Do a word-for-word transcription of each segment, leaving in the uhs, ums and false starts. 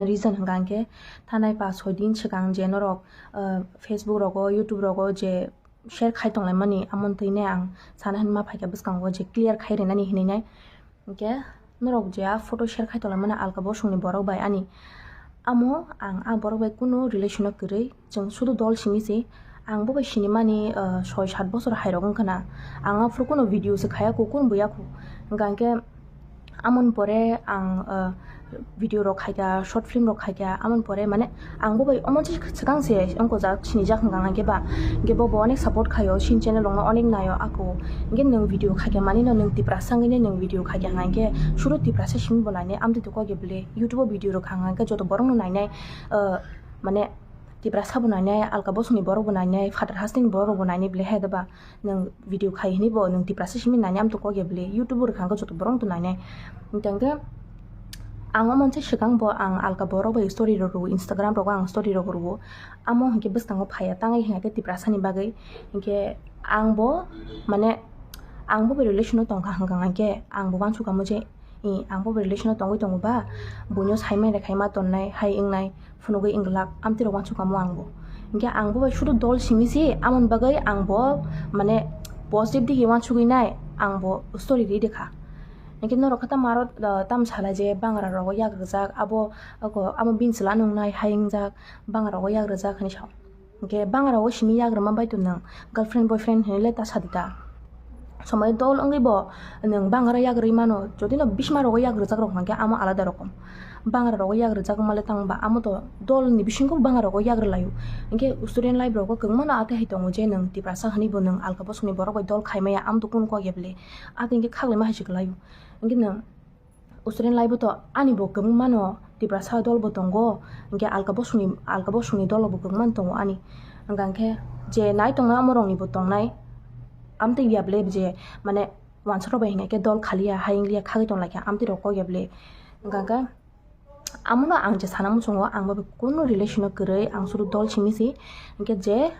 Reason hwnkha hwnkhe thanai pa soi din swkang je norok, ah, Facebook rogo, YouTube rogo je share khai tonglaimani, amoni twini ang sana hinma phaikha bwskango je clear khai rinani hinwi nai. Hwnkhe norok je a photo share khai tonglaimani alka bosongni borok bai ani, amo ang a borok bai kunu relation o kwrwi, chwng sudu dol simi se. Ang bo bai sinimani, ah, soi sat bosor hai rok wngkha na. Ang aphuru kunu video se khaya kho, kunu bo ya kho. Hwnkha hwnkhe amoni pore ang, ah, video rok khaikha, short film rok khaikha, amoni pore mane ang bo bai omo se swkang se wngkojak, sinijak hwnkha hwnkhe ba. Hwnkhe bo bo onek support khaio, sini channel rokno onek naio ako. Hwnkhe nwng video khaikha mani no nwng Tiprasa wngwi nwng video khaikha hwnkha hwnkhe suru Tiprasa simi bo nainai, amtwi to kok ya bwle YouTube o video rok kha hwnkha hwnkhe joto borok no nainai, ah, mane Tiprasa bo nainai, alka bosongni borok bo nainai, phatar hasteni borok bo nainai bwle hai da ba. Nwng video khai hwnwi bo nwng Tiprasa simi nainai, amtwi kok ya bwle YouTube o rwkha hwnkhe joto borok to nainai. Hwnkhe ang omo se swkang bo ang alka borok bai story rok rwo, Instagram rogo ang story rok rwo. Amo hwnkhe bwskango phaiya tangwi hwnkhe Tiprasa ni bagwi. Hwnkhe ang bo mane ang bo bai relation o tongkha hwnkha hwnkhe ang bo uansukha mo je, i, ang bo bai relation o tongwi tongo ba, buino saimai rwkhaima tonnai hai wngnai. Phunugwi wngwlak, amtwi rok uansukha mo ang bo. Hwnkhe ang bo bai sudu dol simi se, amoni bagwi ang bo mane positive digi uansugwi nai, ang bo story ri rwkha. Hwnkhe norok khe tamo aro, ah, tamo salai je bangra rogo yak rwjak, abo, abo, amo bini chwla nungnai hai wngjak, bangra rogo yak rwjak hinwi sa. Hwnkhe bangra rogo simi yak rwma bai to nwng girlfriend boyfriend hinwi le ta sadi ta. Somoi dol wngwi bo nwng bangra yak rwi mano, jodi no bisma rogo yak rwjak rok hwnkhe amo alada rokom. Bangra rogo yak rwjak wngma le tang ba amo to dol ni bisingo bangra rogo yak rwlaio. Hwnkhe student life rogo kwbangma no atwi hai tongo je nwng Tiprasa hwnwi bo nwng alka bosongni borok bai dol khai maya, amo to kunu kok ya bwle. Atwi hwnkhe khaklai ma hai se kwlaio. Hwnkhe nwng student life o to ani bo kwbangma no Tiprasa dol bo tongo, hwnkhe alka bosongni, alka bosongni dol bo kwbangma no tongo ani. Hwnkha hwnkhe je nai tongnai amo rok ni bo tongnai, amtwi ya bwle je mane uansuk rok bai hwnkhe dol khaliya, hai wngliya, khagwi tonglaikha, amtwi rok kok ya bwle. Hwnkha hwnkhe amono ang je sana muchungo, ang bo kunu relation o kwrwi, ang sudu dol simi se. Hwnkhe je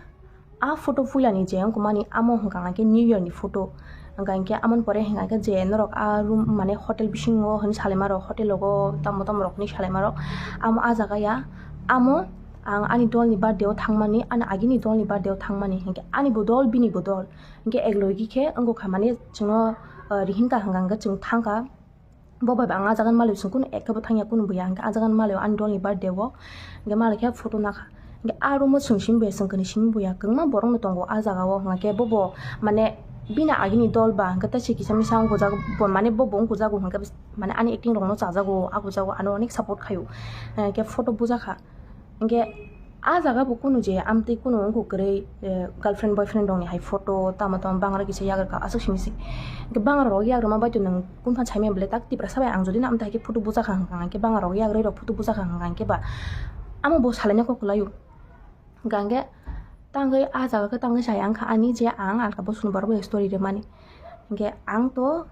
a photo puila ni je wngkha mani, amo hwnkha hwnkhe New Year ni photo. Hwnkha hwnkhe amoni pore hwnkha hwnkhe je norok a room mane hotel bisingo hwnwi salaima rok, hotel rogo tamo tamo rok hwnwi salaima rok, amo a jaga ya, amo ang ani dol ni birthday o thangmani, ani agini dol ni birthday o thangmani, hwnkhe ani bo dol, bini bo dol, hwnkhe ek logi khe wngkha mani chwngno, ah, rihinka hwnkha hwnkhe chwng thangkha. Bo bai ba ang a jaga ni malwi chwng kunu ekhe bo thangya, kunu buya, hwnkhe a jaga ni malwi ani dol ni birthday o, hwnkhe malwi khe photo nakha. Hwnkhe a room o chwng simi buya, chwng kwnwi simi buya, kwbangma borok no tongo a jaga o, hwnkhe bo bo mane bini agini dol ba, hwnkhe tei se kisa misa wngkujak bo, mane bo bo wngkujago, hwnkhe mane ani acting rok no chajago, a kujago, ano onek support khaio, hwnkhe photo bujakha. Hwnkhe a jaga bo kunu je amtwi kunu wngkha kwrwi, eh, girlfriend boyfriend rokni hai photo tamo tamo bangra kisa yagrwkha aswk simi se. Hwnkhe bangra rok yagrwma bai to nwng kunu phan saimanya bwle tak Tiprasa bai ang jodi no amtwi hai khe photo bujakha hwnkha hwnkhe bangra rok yagrwi rok photo bujakha hwnkha hwnkhe ba amo bo salaina kok kwlaio. Hwnkha hwnkhe tangwi a jaga khe tangwi sai ang kha ani je ang alka bosongni borok bai story rwmani. Hwnkhe ang to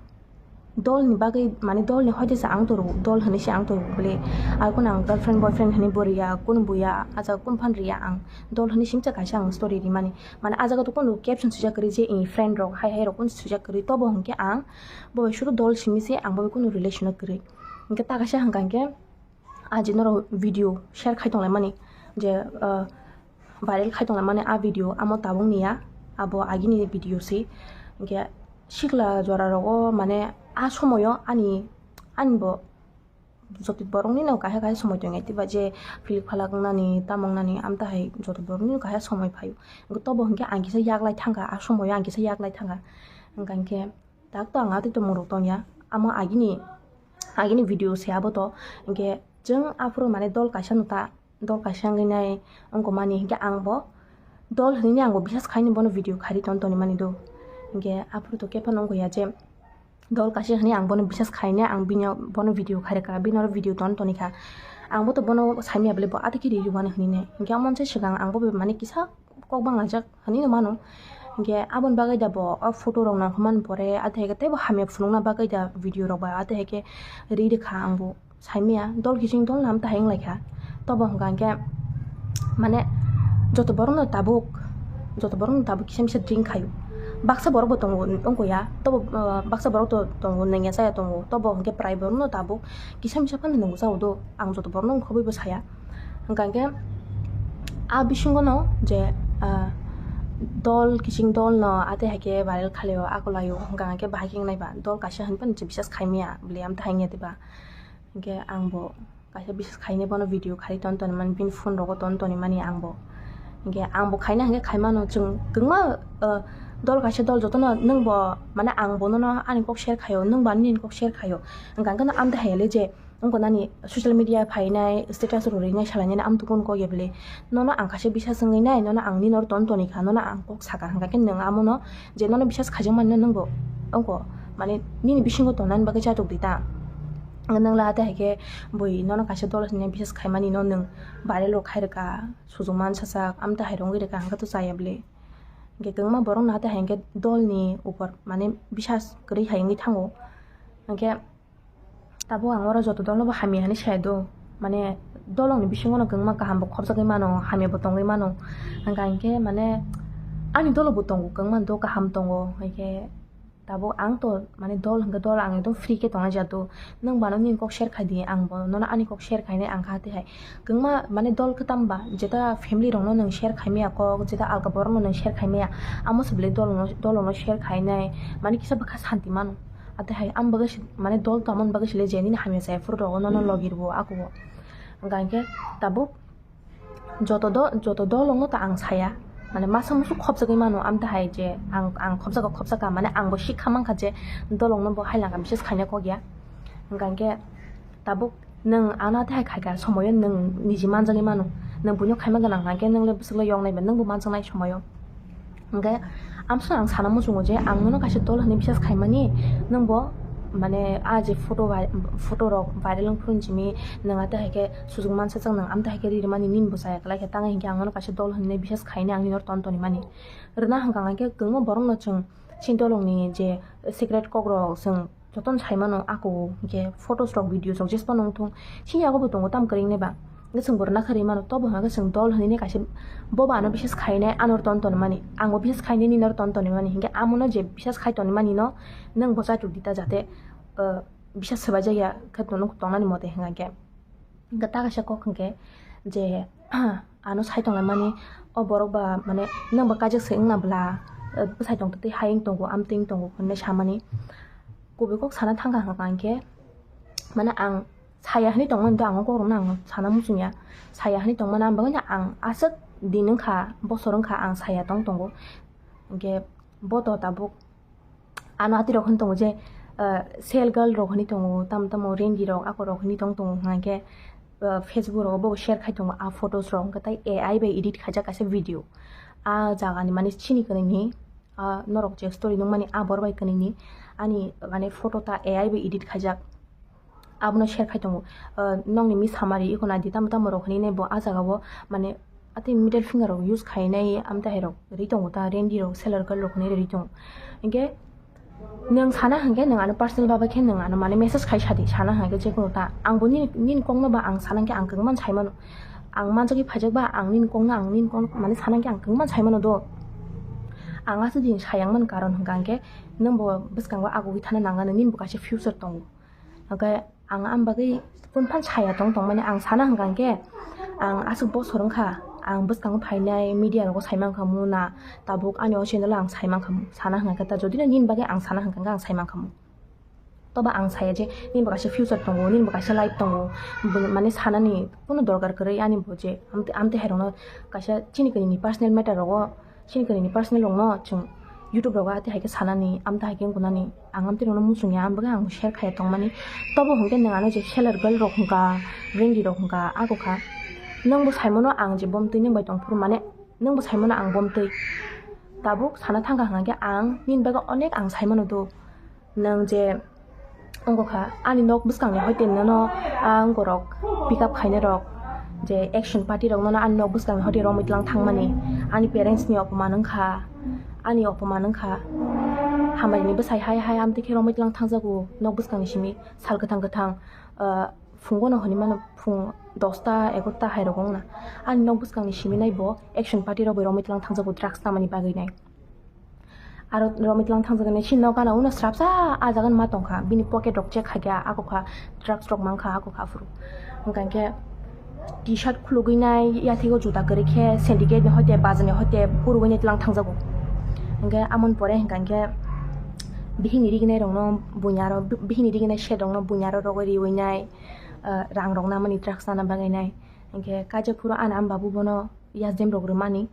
dol ni bagwi, mane dol ni hoite se ang to rwo, dol hwnwi se ang to rwo bwle. Ar kunu ang girlfriend boyfriend hwnwi bo riya, kunu bo ya, a jaga kunu phan riya ang. Dol hwnwi simi se kaisa ang story rimani. Mane a jaga to kunu caption swijak kwrwi je, eh, friend rok hai hai rok kunu swijak kwrwi. Tobo hwnkhe ang bo bai suru dol simi se, ang bo bai kunu relation o kwrwi. Hwnkhe ta kaisa hwnkha hwnkhe, a je norok video share khai tonglaimani, je, ah, viral khai tonglaimani a video, amo tabuk ni ya, abo agini video se. Hwnkhe sikla jora rogo mane a somoyo ani, ani bo joto borok ni no kaisa kaisa somoi tongo, tei ba je philik phalak wngnani, tamo wngnani, amtwi hai joto borok ni no kaisa somoi phaio. Hwnkhe tobo hwnkhe ang kisa yaklai thangkha, a somoyo ang kisa yaklai thangkha. Hwnkha hwnkhe tak to ang atwi tongmung rok tongya, amo agini, agini video se abo to. Hwnkhe chwng aphuru mane dol kaisa no ta, dol kaisa wngwi nai wngkha mani, hwnkhe ang bo dol hwnwi ang bo bisas khaini bono video khairi ton toni mani do. Hwnkhe aphuru to khe phano wngkha ya je dol kaisa hwnwi ang bono bisas khaini ang bini bono video khairikha, bini oro video ton tonikha. Ang bo to bono saimaya bwle bo atwi khe riri mani hwnwi nai. Hwnkhe amo se swkang ang bo mane kisa kok banglaijak hwnwi no mano. Hwnkhe aboni bagwi da bo o photo rok nangkukmani pore, athaikhe teibo hamya phunukna bagwi da video rok bai athaikhe ri rwkha ang bo saimaya, dol kiching dol nam tahai wnglaikha. Tobo hwnkha hwnkhe mane joto borokno tabuk, joto borokno tabuk kisa misa drink khaio. Baksa borok bo tongo wngkha ya, tobo baksa borok to tongo, nangya chaya tongo, tobo hwnkhe prai borokno tabuk kisa misa phano nangwi chao do, ang joto borokno wngkhobwi bo saya. Hwnkha hwnkhe a bisingo no je dol kiching dol no atwi hai khe viral khalio, akolaio, hwnkha hwnkhe bahai khe wngnai ba dol kaisa hwnphano bisas khaimaya bwlwi amtwi hai wngya diba. Hwnkhe ang bo kaisa bisas khainai bono video khai ton toni mani, bini phone rogo ton toni mani ang bo. Hwnkhe ang bo khaina hwnkhe khaimano, chwng kwbangma dol kaisa dol jotono nwng bo mane ang bonono ani kok share khaio, nwng bo ani nini kok share khaio. Hwnkha hwnkhe no amtwi hai le je wngkha nani social media phainai, status rok rinai salainai amtwi kun kok ya bwle. Nono ang kaisa bisas wngwi nai, nono ang nini oro ton toni kha, nono ang kok saka hwnkha khe nwng amono je nono bisas khaijakmani nwng bo wngkha mane nini bisingo tongnani bagwi chatok di ta. Nwng la atwi hai khe bui nono kaisa dol hinwi bisas khaimani no nwng viral rok khai rwkha, sujung mansa sak amtwi hai rwngwi rwkha hwnkhe to chaya bwle. Hwnkhe kwbangma borok no atwi hai hwnkhe dol ni upor mane bisas kwrwi hai wngwi thango. Hwnkhe tabuk ang oro joto dol no bo hamya hinwi saya do, mane dolong ni bisingo no kwbangma kaham bo khopjagwi mano, hamya bo tongwi mano. Hwnkha hwnkhe mane ani dolo bo tongo, kwbangma do kaham tongo, hwnkhe tabuk ang to mane dol hwnkhe dol ang ekdom free khe tongna jato. Nwng bano nini kok share khai di, ang bo nono ani kok share khainai ang kha tei hai. Kwbangma mane dol kwtam ba jeta family rokno nwng share khaimaya kok, jeta alka borokno nwng share khaimaya, amo se belai dol, dolokno share khainai mane kisa bwkha santi mano. Atwi hai ang bagwi se mane dol tongmani bagwi se le je nini hamya chaya phuru rogo nono logi rwo ako. Hwnkha hwnkhe tabuk joto do-, joto dolongno ta ang saya, mane masa musu khopjagwi mano, amtwi hai je ang, ang khopjago, khopjaka, mane ang bo sikha mankha je dolongno bo hai langkha, bises khaina kok ya. Hwnkha hwnkhe tabuk nwng ano tei hai khaikha somoyo nwng niji manjagwi mano, nwng buino khaima gwnang hwnkhe nwng le bwswk le yoknai ba nwng bo manjaknai somoyo. Hwnkhe amswk ang sana muchungo je ang nono kaisa dol hinwi bisas khaimani, nwng bo mane a je photo vai-, photo rok viral wng phuru simi nwng atwi hai khe sujuk mansa chwng nwng amtwi hai khe ri rwmani nini bo chaya kwlai khe tang hinkhe ang nono kaisa dol hinwi bisas khainai ang nini oro ton toni mani. Rwna hwnkha hwnkhe kwbangma borokno chwng chini dolongni je secret kok rok chwng jotono sai mano, ako hwnkhe photos rok, videos rok jespa nung thung, chini yago bo tongo tamo kwrwng nai ba. Hwnkhe chwng bo rwna khe rwi mano, tobo hwnkhe chwng dol hinwi kaisa bo bo ano bisas khainai, ano ton toni mani, ang bo bisas khainai nini oro ton toni mani, hwnkhe amono je bisas khai toni mani no nwng bo chaitok di ta jate, ah, bisas swbai jak ya khe tong-, tongnani mote hwnkha khe. Hwnkhe ta kaisa kok hwnkhe je, ano sai tonglaimani, o borok ba mane nwng ba kaijak se wngna bwla, bwsai tongtwtwi hai wng tongo, amtwi wng tongo hwnwi samani. Kubui kok sana thangkha hwnkha hwnkhe, mane ang saya hinwi tongmani to ang o kokrokno ang sana muchungya. Saya hinwi tongmani ang bagwino ang aswk din wngkha, bosor wngkha ang saya tong tongo. Hwnkhe bo to tabuk ano atwi rok hwn tongo je, ah, sel girl rok hwnwi tongo, tamo tamo rengi rok ako rok hwnwi tong tongo hwnkhe, ah, Facebook rogo bo share khai tongo a photos rok, hwnkhe tai A I bai edit khaijak kaisa video. A jagani mane chini kwnwi ni, ah, norok je story nukmani a bor bai kwnwi ni ani mane photo ta A I bai edit khaijak. Abono share khai tongo. Ah, nokni mi samari iko nai di tamo tamo rok hinwi nai bo ah jaga o mane atwi middle finger rok use khainai amtwi hai rok ri tongo ta, rendi rok, seller girl rok hinwi ri tongo. Hinkhe nwng sana hinkhe nwng ano personal baba khe nwng ano mane message khai sadi, sana hinkhe jekheno ta. Ang bo nini, nini kokno ba ang sana hinkhe ang kwbangma sai mano. Ang manjagwi phaijak ba ang nini kokno, ang nini kokno mane sana hinkhe ang kwbangma sai mano do. Ang aswk din sayang mani karon hwnkha hinkhe nwng bo bwskango agugwi thana nang ano, nini bo kaisa future tongo. Hwnkhe ang am bagwi phone phan saya tong tongmani ang sana hwnkha hwnkhe ang aswk bosor wngkha, ang bwskango phainai media rogo sai mankha mu na, tabuk ani o channel o ang sai mankha mu, sana hwnkha khe ta jodi no nini bagwi ang sana hwnkha hwnkhe ang sai mankha mu. Toba ang saya je nini bo kaisa future tongo, nini bo kaisa life tongo, bo mane sanani kuno dorkar kwrwi ani bo je amtwi, amtwi hai rokno kaisa chini kwnwi ni personal matter rogo. Chini kwnwi ni personal rokno chwng YouTube rogo atwi hai khe sanani, amtwi hai khe wngkha nani, ang amtwi rokno muchungya, ang bagwi ang share khaiya tongmani. Tobo hwnkhe nwng ano je seller girl rok hwnkha, rendi rok hwnkha, ako kha. Nwng bo sai mano ang je bomtwi nwng bai tong phuru mane, nwng bo sai mano ang bomtwi. Tabuk sana thangkha hwnkha khe ang nini bagwi onek ang sai mano do. Nwng je wngkha ani nok bwskangni hoite nono, ah, wngkorok pick up khainai rok je action party rok nono ani nok bwskangni hoite romwi tlang thangmani, ani parents ni opoman wngkha, ani opoman wngkha. Hambai ni bwsai hai hai amtwi khe romwi tlang thangjago nok bwskangni simi sal kwthang kwthang, ah, phungo no hinwi mano phung dosta egarota hai rok wngna ani nok bwskangni simi nai bo action party rok bai romwi tlang thangjago drugs tamani bagwi nai. Aro romwi tlang thangjaknai, chini nok gana uno srapsa ah jaga ma tongkha, bini pocket rok check khaikha, ako kha drugs rok mankha, ako kha phuru. Hwnkha khe T-shirt khulugwi nai, yathego juta kwrwi khe syndicate ni hoite, bajar ni hoite, purugwi nai tlang thangjago. Hwnkhe amoni pore hwnkha khe bihikni riginai rokno buini aro, bihikni riginai shed rokno buini aro rogwi riwi nai, ah, rang rok namani drugs nana bagwi nai. Hwnkhe kaijak phuru ani ama babu bono yasdem rok rwmani.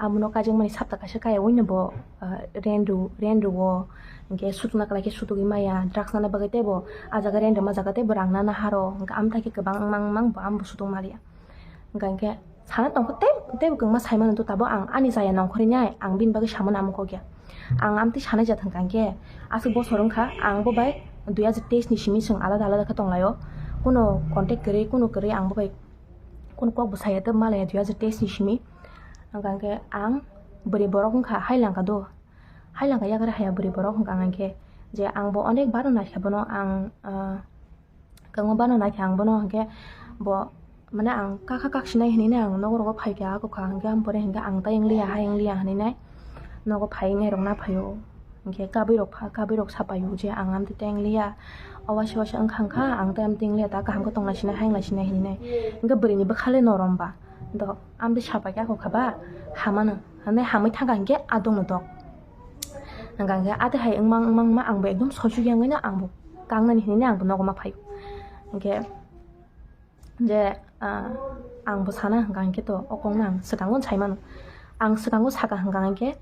Amono kaijakmani sapta kaisa kaya wino bo, ah, rent rw-, rent rwo. Hwnkhe sutuna kwlai khe sutugwi maya, drugs nana bagwi teibo ah jaga rent rwma jaga teibo rang nana haro. Hwnkhe amtha khe kwbang wngmang wngmang bo amo bo sutung maliya. Hwnkha hwnkhe sana tongkha tei, teibo kwbangma saimano to tabuk ang ani chaya nongkhorwi nai, ang bini bagwi samano amo kok ya. Ang amtwi sanai jat hwnkha hwnkhe aswk bosor wngkha, ang bo bai dui hajar teis ni simi chwng alada alada khe tonglaio. Kuno contact kwrwi, kuno kwrwi ang bo bai kuno kok bo saya tei malaya dui hajar teis ni simi. Hwnkha hwnkhe ang bwrwi borok wngkha, hai langkha do. Hai langkha yakarwi haya bwrwi borok hwnkha hwnkhe je ang bo onek bar naikha bono ang, ah, kwbangma bar naikha ang bono hwnkhe bo mane ang kakha kaksinai hinwi ang nogo rogo phaikha, ako kha hwnkhe ang pore hwnkhe ang tai wngliya, hai wngliya hinwi nai nogo phai nairok na phaio. Hwnkhe kabwi rok pha, kabwi rok sapaio je ang amtwi tei wngliya, o waisa waisa wngkha wngkha, ang tei amtwi wngliya, ta kaham khe tongna sinai, hai wngna sinai hinwi nai. Hwnkhe bwrwini bwkha le norom ba, do amtwi sapai khe ako kha ba hamano, hwnwi hamwi thangkha hwnkhe adongno dok. Hwnkha hwnkhe atwi hai wngmang wngmang wngma ang bo ekdom soisuk ya wngwi no ang bo kangnani hinwi no ang bo nogo ma phaio. Hwnkhe je, ah, ang bo sana hwnkha hwnkhe to o kokno ang swkango sai mano. Ang swkango saka hwnkha hwnkhe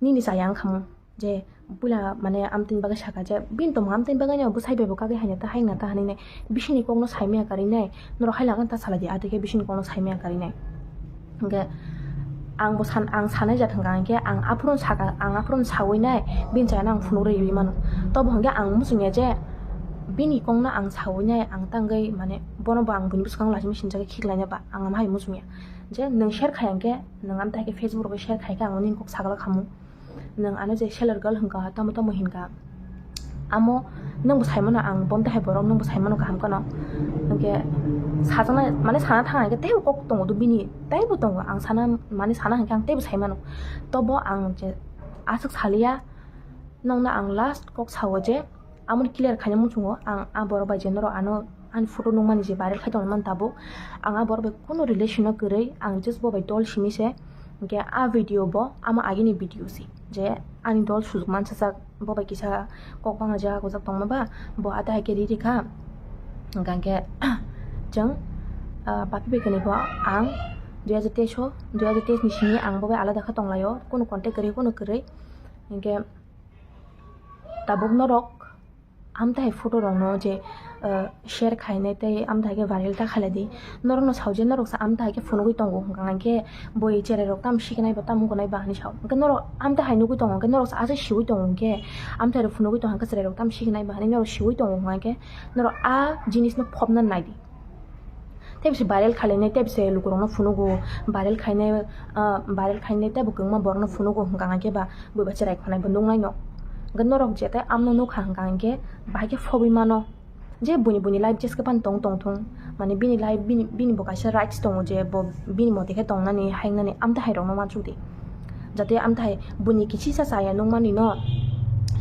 nini chaya wngkha mo je puila mane amtwini bagwi saka je bini tongmung amtwini bagwi no bwsai bai bo kagwi haina ta haina ta hinwi nai bisingni kokno sai maya karwi nai norok hai langkha ta salai di atwi khe bisingni kokno sai maya karwi nai. Hwnkhe ang bo san-, ang sanai jat hwnkha hwnkhe ang aphuru saka, ang aphuru sawi nai bini chayano ang phunuk rwi rwi mano. Tobo hwnkhe ang muchungya je bini kokno ang sawi nai ang tangwi mane bono bo ang buini bwskango laisima sinjagwi khiklaina ba ang ama hai muchungya je nwng share khai hwnkhe nwng amtwi hai khe Facebook rogo share khai khe ang nini kok sagla khamu. Nwng ano je seller girl hwnkha, tamo tamo hinkha. Amo nwngbo saimano ang, bonta hai borok nwngbo saimano kaham kheno. Hwnkhe sajana, mane sana thang hwnkhe teibo kok tongo do bini, teibo tongo. Ang sana, mane sana hwnkhe ang teibo saimano. Tobo ang je aswk saliya, nokno ang last kok sao je, amoni clear khaina muchungo ang a borok bai je norok ano ani photo nukmani je viral khai tongmani tabuk, ang a borok bai kunu relation o kwrwi, ang just bo bai dol simi se. Hwnkhe a video bo amo agini video se, je ani dol sujuk mansajak, bo bai kisa kok banglaijak hakujak tongma ba, bo ata hai khe ri rikha. Hwnkha hwnkhe chwng, ah, papi bai kwnwi bo ang dui hajar teis o, dui hajar teis ni simi ang bo bai alada khe tonglaio, kunu contact kwrwi, kunu kwrwi. Hwnkhe tabuk norok amtwi hai photo rokno je, ah, share khainai tei amtwi hai khe viral ta khailai di. Norokno sao je norok sa amtwi hai khe phunugwi tongo hwnkha hwnkhe boi cherai rok tamo sikinai ba tamo wngnai ba hinwi sao. Hwnkhe norok amtwi hai nugwi tongo hwnkhe norok sa aswk siui tongo hwnkhe amtwi hai rok phunugwi tongkha hwnkhe cherai rok tamo sikinai ba hinwi norok siui tongo hwnkha hwnkhe norok a jinisno phobna nai di. Tei bisi viral khainai, tei bisi lukurokno phunugo, viral khainai, ah, viral khainai tei bo kwbangma borokno phunugo hwnkha hwnkhe ba bui ba cherai khonai bo nuknai no. Hwnkhe norok je tei amno nukha hwnkha hwnkhe bahai khe phobwi mano je buini, buini life jeske phano tong tong thung, mane bini life bini, bini bo kaisa rights tongo je bo bini mote khe tongnani, haingnani, amtwi hai rokno uansuk di. Jate amthai buini kichisa chaya nukmani no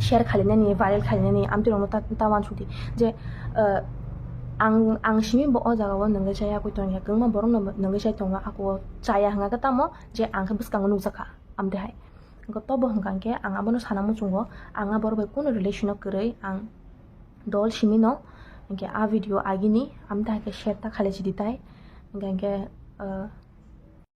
share khalinani, viral khalinani amtwi rokno ta, ta uansuk di. Je, ah, ang, ang simi bo o jaga o nungwi chaya koi tongya, kwbangma borok no nungwi chai tongo, ako chaya hwnkha khe tamo je ang khe bwskango nukjakha amtwi hai. Hwnkhe tobo hwnkha hwnkhe ang abono sana muchungo, ang a borok bai kunu relation o kwrwi, ang dol simi no hwnkhe a video agini amtwi hai khe share ta khailai sidi tai. Hwnkhe, hwnkhe, ah,